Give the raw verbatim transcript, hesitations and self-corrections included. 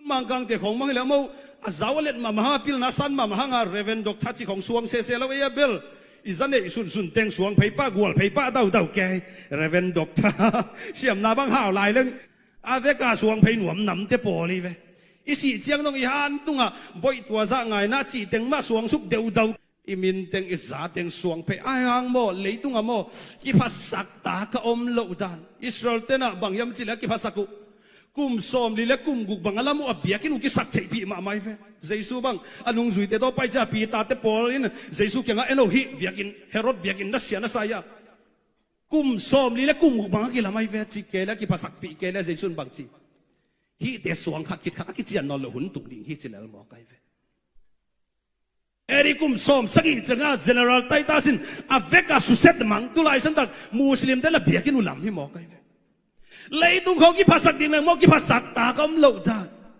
Mangkangte khong mang hileh amau a zau a let mahmah hang, a pilna san mahmah hanga Reverend Doctor cih khong suang sese lo ei a bel. I za neih sunsun teng suang phei pah, gual phei pah daudau kei. Reverend Doctor siamna bang hau lai leng a veka suang phei nuam namte pawl hi ve. I sih ciang dong i han tungah boih tua zah ngaina cih teng mah suangsuk deudau. I min teng i za teng suang phei ai hang maw, leitungah maw, kiphasak ta ka om loh dan. Israel tenah bang hiam cileh a kiphasak uh, kum sawmli le kum guk bang a lam uh a biakinn uh kisak theihpih mahmah hi ve. Jesu bang a nungzuite tawh pai ciah Peter te pawl in Jesu kiangah, "En o, hih biakinn, Herod biakinn na sia na sa hi a, kum sawmli le kum guk bang a kilam ahi ve," ci kei le, kiphasakpih kei le, Jesu in bang ci? "Hihte suang khat khit khat a kician nawn loh hun tung ding hi," ci lel mawk ahi ve. A.D. kum sawm sagih ciangah General Titus in a veka suset mang, tulai santak Muslim te na biakinn uh lam hi mawk ahi ve. Leitung khong kiphasak ding leng maw, kiphasak ta ka om loh dan.